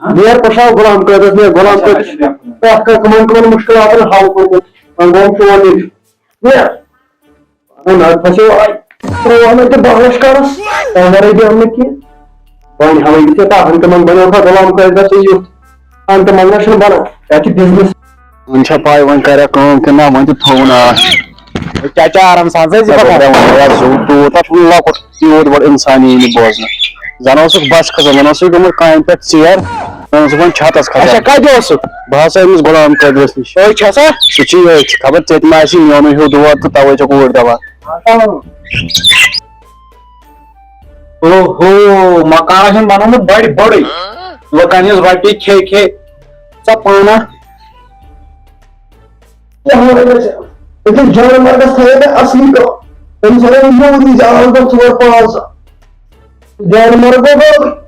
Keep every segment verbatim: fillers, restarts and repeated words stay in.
نیر پشاو غلام قٲدرس، نیر غلام قٲدرس۔ پرٛٮ۪تھ کانٛہہ کٕمن کٕمن مُشکِلاتن حل کوٚرمُت۔ وۄنۍ گوٚو چون یہِ۔ نیر۔ اَہَن حظ، پھسیو آے۔ ترٛوو مےٚ تہِ بہٕ لَچھ کَرَس۔ تَمہِ وَرٲے بیٚہو نہٕ کینٛہہ۔ وۄنۍ ہاوٕے بہٕ ژےٚ تَتھ، ہَنٛگتہٕ منٛگہٕ بَنیو تھا غلام قٲدرَس یُتھ۔ ہَنٛگتہٕ منٛگہٕ چھُنہٕ بَنان۔ یَتھ چھِ business۔ وۄنۍ چھا پَے، وۄنۍ کَریا کٲم کِنہٕ نہ، وۄنۍ تہِ تھوٚو نہٕ آس۔ چاچا، آرام سان، ژٕ ٲسۍ زِ پَتہ۔ وۄنۍ یَتھ زیوٗٹھ تیوٗت، تَتھ لۄکُٹ تیوٗت بوٚڑ اِنسان یی نہٕ بوزنہٕ۔ زَن اوسُکھ بَس کھسان، زَن اوسُے گوٚمُت کامہِ پٮ۪ٹھ ژیر۔ زَن اوسُکھ وۄنۍ چھَتَس کھسان۔ اچھا، کَتہِ اوسُکھ؟ بہٕ ہسا أمِس غلام قٲدرَس نِش۔ أتھۍ چھا سا؟ سُہ چھُ ییٚتھۍ، خبر ژےٚ تہِ ما آسی میونُے ہیوٗ دود تہٕ تَوَے چھَکھ اوٗرۍ دَوان۔ اوہو، مکان چھُنہٕ بنومُت بڑِ بڑٕے۔ لُکن ہٕنٛز رۄپیہِ کھے کھے ژٕ پانہ۔ کیٛاہ وَنہٕ بہٕ ژےٚ؟ أکِس جانورس تھٲیِو تُہۍ اصلی کٲم۔ تٔمِس وَنو یہِ یوٗت یہِ زیادٕ گوٚو ژور پانٛژھ ساس۔ جانور گوٚو غٲبٕے۔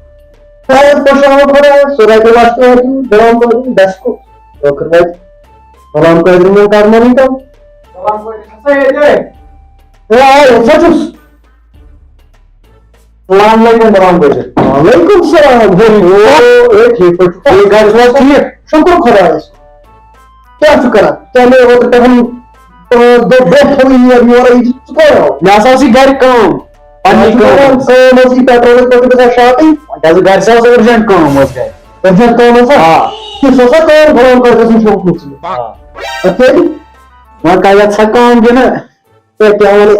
خیر پَشاوَو خۄدایَس، سُہ رَٹہِ وَتہِ وَتہِ، غلام قٲدِر گژھِ کوٚت؟ ٲخٕر وَتہِ غلام قٲدِر میون قدمَن یی کَم۔ غلام قٲدِر چھا سا ییٚتہِ؟ ہے، آ، ییٚتہِ سا چھُس۔ السلام علیکم غلام قٲدِر۔ وعلیکم السلام۔ ہے، او، ہے، ٹھیٖک پٲٹھۍ چھُکھا؟ ہے، گرِ چھُو حظ ٹھیٖک؟ شُکُر خۄدایَس۔ کیٛاہ چھُ کران؟ ژےٚ مےٚ اوترٕ پٮ۪ٹھ پانٛژھ دۄہ برٛونٛہہ تھوٚوُے یور، یورے، ژٕ کورٕ آو؟ مےٚ ہسا ٲس یہِ گرِ کٲم، پننی ژٕ چھُکھ کٲم۔ کران کٲم ٲس یہِ petrol پٮ۪ٹھ گژھان شاٹٕے؟ کیٛازِ گرِ سا ٲس urgent کٲم ٲس گرِ۔ Urgent کٲم ٲسا؟ آ۔ کہِ سۄ ٲسا کٲم غلام قٲدرَس نِش ہوٚکھمُت ژےٚ؟ آ۔ اَدٕ تیٚلہِ؟ وۄنۍ کَرِ اَتھ سا کٲم کِنہٕ؟ ہے، کیٛاہ وَنہٕ؟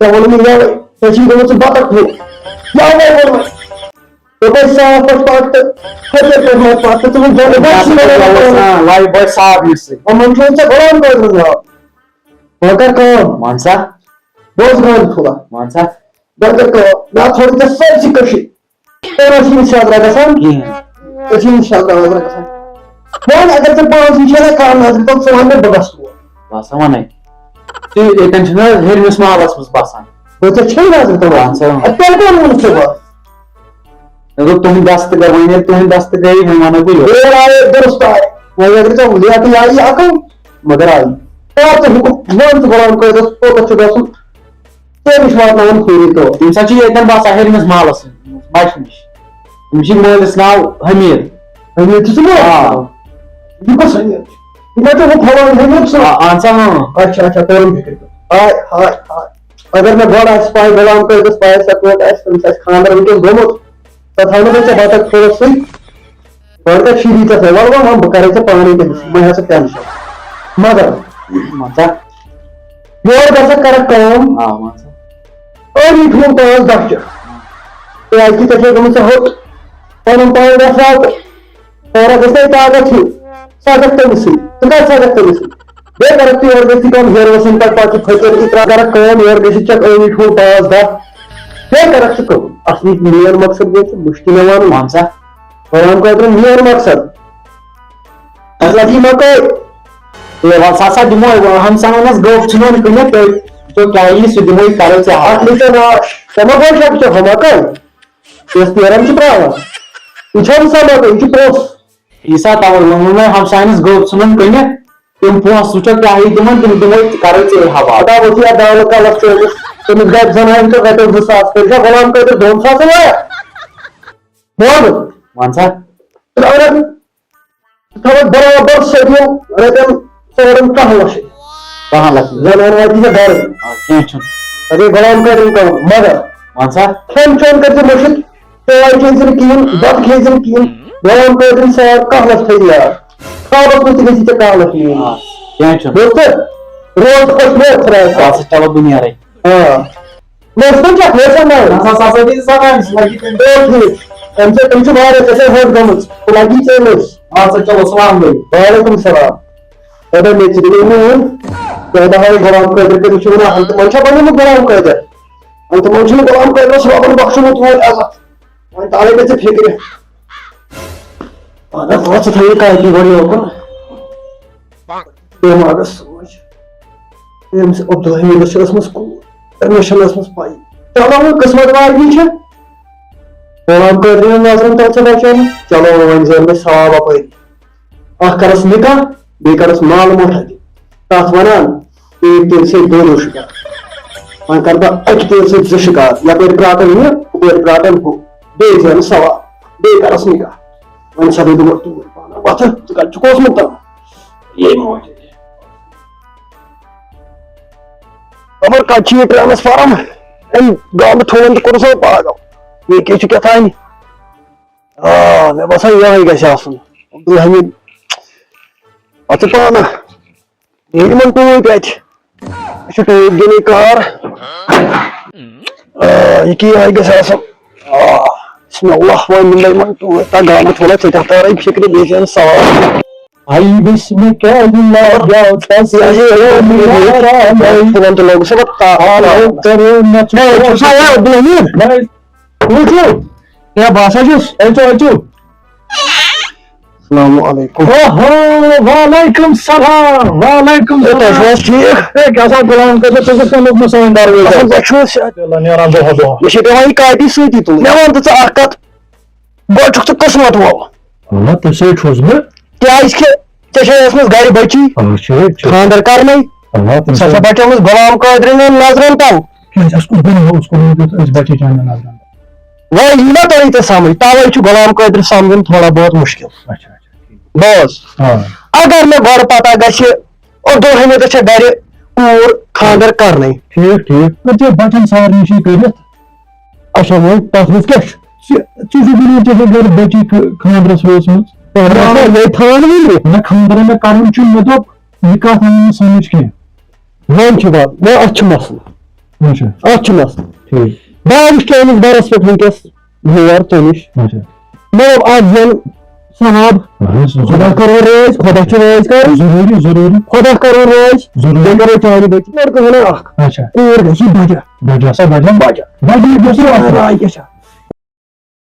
ژےٚ ووٚنُے مےٚ یَوَے، ژےٚ چھُے گوٚمُت سُہ بَتَکھ پھیُر۔ یَوَے ووٚنمَے۔ ژےٚ گوٚو صاف پٲٹھۍ پَتھ تہٕ، ژےٚ کیٛاہ کوٚرمَتھ پَتھ تہٕ ژٕ وَن جَلدی بَس، بَس، یہِ وَن آ، وَن۔ لایِف بوے صاف یُس سُہ۔ یِمَن چھُنہٕ ژےٚ غلام قٲدرَس ناو۔ وۄنۍ کَر کٲم۔ وَن سا۔ بوز گانٛد پھوٚلہ۔ وَن سا۔ وۄنۍ کَر کٲم۔ مےٚ ژھوٚرُے ژےٚ سٲرسٕے کٔشیٖر۔ تۄہہِ ما چھِ یِم سیادرا گژھان؟ کِہیٖنۍ۔ أسۍ چھِ یِم سیادرا ویادرا گژھان۔ وۄنۍ اگر ژےٚ پانَس یہِ چھےٚ نہ کانٛہہ نظرِ تَل، ژٕ وَن مےٚ، بہٕ گژھٕ تور۔ بہٕ ہسا وَنَے۔ تُہۍ ییٚتٮ۪ن چھِنہٕ حظ ہیٚرمِس محلَس منٛز بَسان؟ بہٕ ژےٚ چھَے نظرِ تَل۔ اَہَن سا۔ اَدٕ تیٚلہِ کَمہِ ووٚنُتھ ژےٚ بہٕ؟ مےٚ دوٚپ تُہٕنٛدۍ دَستہٕ گٔے، وۄنۍ ییٚلہِ تُہٕنٛدۍ دَستہٕ گٔے، وۄنۍ وَنو بہٕ یورٕ۔ یورٕ آیے، درُست آیے۔ وۄنۍ اگر ژےٚ لیٹٕے آیی عقل، مگر آیی۔ کر ژٕ حُکُم، وَن ژٕ غلام قٲدِرَس کوٚت چھُ گژھُن؟ تٔمِس واتناوُن خٲرٕے تور۔ تٔمِس حظ چھِ ییٚتٮ۪ن بَسان ہیٚرمِس محلَس منٛز، مَچہِ نِش۔ تٔمِس چھِ مٲلِس ناو حمیٖد۔ حمیٖد چھُ سُہ مول؟ آ۔ یہِ کُس حمیٖد چھُ؟ یہِ ما چھُ ہُہ فلٲنۍ حمیٖد سُہ؟ آ، اَہَن سا، اۭں۔ اچھا، اچھا، توٚرُم فِکرِ۔ ہاے، ہاے، ہاے۔ اگر مےٚ گۄڈٕ آسہِ پَے غلام قٲدِرَس پَے آسہِ، سۄ کوٗت آسہِ، تٔمِس آسہِ خانٛدر وٕنکیٚس گوٚمُت، سۄ تھاونہٕ بہٕ ژےٚ بَتَس پھوٚلَس سۭتۍ۔ وۄنۍ کَتہِ چھِ ییٖتیٛاہ تۄہہِ؟ وَلہٕ وۄنۍ، وۄنۍ بہٕ کَرَے ژےٚ پانَے تٔمِس، مہ ہےٚ ژٕ ٹٮ۪نشَن۔ مگر وَن سا۔ یورٕ گژھکھ کَرَکھ کٲم۔ آ، وَن سا۔ أڑی ٹھوٗل پانٛژھ دَہ چھِ۔ کیٛازِکہِ ژےٚ چھےٚ گٔمٕژ ژےٚ ہوٚت۔ پَنُن پان گژھِ آو تہٕ پانَس گژھِ نَے طاقت ہیوٗ۔ سَتَکھ تٔمِس سۭتۍ۔ ژٕ کَتھ سَتَکھ تٔمِس سۭتۍ؟ بیٚیہِ کَرَکھ ژٕ یورٕ گژھِ کٲم، ہیروَس یِن پَتہٕ، پَتہٕ چھِ پھٔکِر، یہِ ترٛاو کَرَکھ کٲم، یورٕ گژھِ ژےٚ أڑی ٹھوٗل پانٛژھ دَہ۔ بیٚیہِ کَرَکھ ژٕ کٲم۔ اَصلی main مقصد گوٚو ژٕ مُشکِل یِوان۔ وَن سا۔ غلام قٲدِر مین مقصد۔ مطلب یہِ مکٲے۔ ہے، وَلہٕ سا، سا دِمو ہمساینَس گٔب ژھٕنُن کٕنِتھ، تُہۍ وٕچھو کیٛاہ یی، سُہ دِمو یہِ کَرو ژےٚ حوالہٕ۔ اَتھ نہٕ ژےٚ نا-، ژےٚ ما گوٚو شک ژےٚ ہُہ مکٲے؟ یۄس نیران چھِ ترٛاوان۔ یہِ چھَنہٕ سۄ مکٲے، یہِ چھِ پوٚژھ۔ یہِ سا تَوَے ووٚنمَے ہمساینَس گٔب ژھٕنُن کٕنِتھ، تِم پونٛسہٕ وٕچھو کیٛاہ یی تِمَن، تِم دِمو کَرو ژےٚ حوالہٕ۔ پَتہٕ ووٚتھ یَتھ دانہٕ کَلَس چٲنِس، تٔمِس گَرِ زَنانہِ تہٕ رۄپیَس زٕ ساس، تٔمِس چھا غلام قٲدِر دۄن ساسَن وَیان؟ بوز۔ وَن سا۔ ترٛاوَکھ، تھاوَکھ برابر سٲرِیَن رۄپیَن ژورَن کَہہ لَچھ۔ کَہہ لَچھ۔ زَنان واتی ژےٚ گَرٕ۔ آ، کینٛہہ چھُنہٕ۔ سۄ گٔے غلام قٲدِرٕنۍ کٲم۔ مگر وَن سا۔ کھٮ۪ن چٮ۪ن کٔرۍ زِ مٔشِتھ، چاے چیٚزِ نہٕ کِہیٖنۍ، بَتہٕ کھیٚزِ نہٕ کِہیٖنۍ۔ غلام قٲدِرٕنۍ سال کَہہ لَچھ تھٲیِو یاد۔ خوابَس منٛز تہِ گژھِ ژےٚ کَہہ لَچھ یِنۍ۔ آ، کینٛہہ چھُنہٕ۔ بوٗزتھٕ؟ روز خۄش، بیٚہہ خۄدایَس حوالہٕ۔ آ، سا چلو دُنیا رَٹہِ۔ آ۔ مےٚ ٲس نہٕ چَکھ، مےٚ ٲس نہٕ نَے۔ نہ سا، سا سا دِژ زَنانہِ، سُہ لَگہِ تٔمۍ۔ او، ٹھیٖک۔ تَمہِ سۭتۍ تٔمِس چھُ واریاہ، ژےٚ چھےٚ ہٲٹ گٔمٕژ۔ سُہ لَگی ژےٚ أمِس۔ اَدٕ سا چلو، سلام علیکُم۔ وعلیکُم السلام۔ اَدٕ مےٚ تہِ دِیِو نوٗن۔ تۄہہِ دَپہٕ ہاوِ غلام قٲدِر کٔرِتھ چھُ وَنان، ہَن تہٕ منٛز چھا بَنیومُت غلام قٲدِر؟ ہَن تہٕ منٛز چھُنہٕ غلام قٲدِرَس رۄبَن بخشومُت یوٗت عزت۔ وۄنۍ تَوَے گژھِ فِکرِ۔ اَدٕ ژٕ تھٲیِو کاپی گۄڈٕ یوکُن۔ دٮ۪ماغس سوچ۔ أمِس عبدالحمیٖدس چھِ ٲسمٕژ کوٗر، مےٚ چھَنہٕ ٲسمٕژ پَیی۔ چلو وۄنۍ قٕسمت واجنہِ چھِ۔ غلام قٲدرِ ہٕنٛدٮ۪ن نظرن تَل ژےٚ بچٲومٕژ۔ چلو وۄنۍ زینہٕ بہٕ ثواب اَپٲری۔ اَکھ کَرَس نِکاح، بیٚیہِ کَرَس مال موٹھا تہِ۔ تَتھ وَنان، أکۍ تیٖرٕ سۭتۍ دۄن شِکار۔ وۄنۍ کَرٕ بہٕ اَکہِ تیٖرٕ سۭتۍ زٕ شِکار، یَپٲرۍ پرٛاٹَن یہِ، ہُپٲرۍ پرٛاٹَن ہُہ۔ بیٚیہِ زینہٕ ثواب، بیٚیہِ کَرَس نِکاح۔ وۄنۍ سا دِمو توٗرۍ پانہٕ وۄتھٕ، ژٕ کَتہِ چھُکھ اوسمُت تَنہٕ؟ یے موجہِ۔ خبر کَتہِ چھُ یہِ ٹرٛانسفارم؟ أمۍ گامہٕ تھوٚوُن تہٕ کوٚرُس وۄنۍ پاگل۔ یہِ کیٛاہ چھُ کیٛاہ تام؟ آ، مےٚ باسان یِہوٚے گژھِ آسُن۔ عبدالحمید، پَتہٕ پانہٕ۔ یہِ یِمَن ٹوٗپۍ اَتہِ۔ یہِ چھُ ٹوٗپۍ دِنٕے کار۔ آ، یہِ کیٛاہ یِہوٚے گژھِ آسُن؟ آ، بسم اللہ، وۄنۍ دِمہٕ بہٕ یِمَن ٹوٗپۍ۔ تا گامہٕ تھوڑا ژٔٹِتھ تارَے فِکرِ، بیٚیہِ چھِ أمِس سوال۔ آیی بسم کیا اللہ جاؤ تس یہِ ہسا یہِ یہِ یہِ یہِ یہِ فون تہِ لوگُس وۄنۍ تا-، آلو کرو نہ ہے، چھُ سا ہے عبدالحمید؟ ہے، وٕچھِو۔ ہے، بہٕ ہسا چھُس۔ أژِو، أژِو۔ السلام علیکم۔ اوہو، وعلیکم السلام، وعلیکم ہے، تُہۍ چھِو السلام۔ حظ ٹھیٖک؟ ہے، کیٛاہ سا غلام قٲدر، ژٕ کُس کَمیُک مُسلمان درویش اَصٕل حظ؟ پٲٹھۍ چھِو حظ؟ صحت؟ اللہ نیران دۄہ دۄہ۔ مےٚ چھِ پٮ۪وان یہِ کاپی سۭتی تُلٕنۍ۔ مےٚ وَن تہٕ ژٕ اَکھ کَتھ، گۄڈٕ چھُکھ ژٕ قٕسمت وول۔ اَوا، تہِ سۭتۍ چھُس بہٕ۔ کیٛازِ کہِ ژےٚ چھےٚ ٲسمٕژ گرِ بٔچی، اَوا، چھِ، چھِ۔ خانٛدر کرنَے۔ اَوا، تٔمِس سۄ چھےٚ چھےٚ بَچٲمٕژ غلام قٲدرِ ہٕنٛدٮ۪ن نظرَن تَل۔ کیٛازِ، اَسہِ کُس بَناوو، اَسہِ کوٚر وۄنۍ دیُت أسۍ بَچہِ چانٮ۪ن نظرَن تَل۔ وۄنۍ یی نا تۄہہِ تہِ سَمٕجھ، تَوَے چھُ غلام قٲدِر سَمجھُن تھوڑا بہت مُشکِل۔ اچھا، اچھا، ٹھیٖک۔ بوز، آ۔ اگر مےٚ گۄڈٕ پَتہ گژھِ، عبدالحمیٖدَس چھےٚ گرِ کوٗر خانٛدر کرنَے۔ ٹھیٖک، ٹھیٖک۔ نہ، ژےٚ بَچَن سارنٕے چھُے کٔرِتھ۔ اچھا، وۄنۍ تَتھ منٛز کیٛاہ چھُ؟ ژےٚ، ژٕ چھُکھ وَنان، ژےٚ چھےٚ گرِ بٔچی خ-، خانٛدرَس وٲژمٕژ۔ خانٛدرَس نہ، یہِ تھاوان ؤنِتھ۔ نہ، خانٛدر مےٚ کَرُن چھُ، مےٚ دوٚپ، یہِ کَتھ آیہِ نہٕ سَمٕجھ کینٛہہ۔ وۄنۍ چھُ بَ-، وۄنۍ اَتھ چھُ مَسلہٕ۔ اچھا۔ اَتھ چھُ مَسلہٕ۔ ٹھیٖک۔ بہٕ آوُس چٲنِس گَرَس پٮ۪ٹھ وٕنۍکٮ۪س یور ژےٚ نِش۔ اچھا۔ مےٚ دوٚپ، اَتھ زَن ثواب۔ اَہَن حظ، خۄدا ضروٗری۔ کَرو رٲضۍ، خۄدا چھُ رٲضۍ کَرُن۔ ضروٗری، ضروٗری۔ خۄدا کَرو رٲضۍ۔ ضروٗری۔ بیٚیہِ کَرو چانہِ بٔچی لٔڑکہٕ ہنا اَکھ۔ اچھا۔ کوٗر گژھِ بَجا۔ بَجا سا، بَجا۔ بَجا۔ بَجا گژھِ آسٕنۍ۔ راے کیٛاہ چھا؟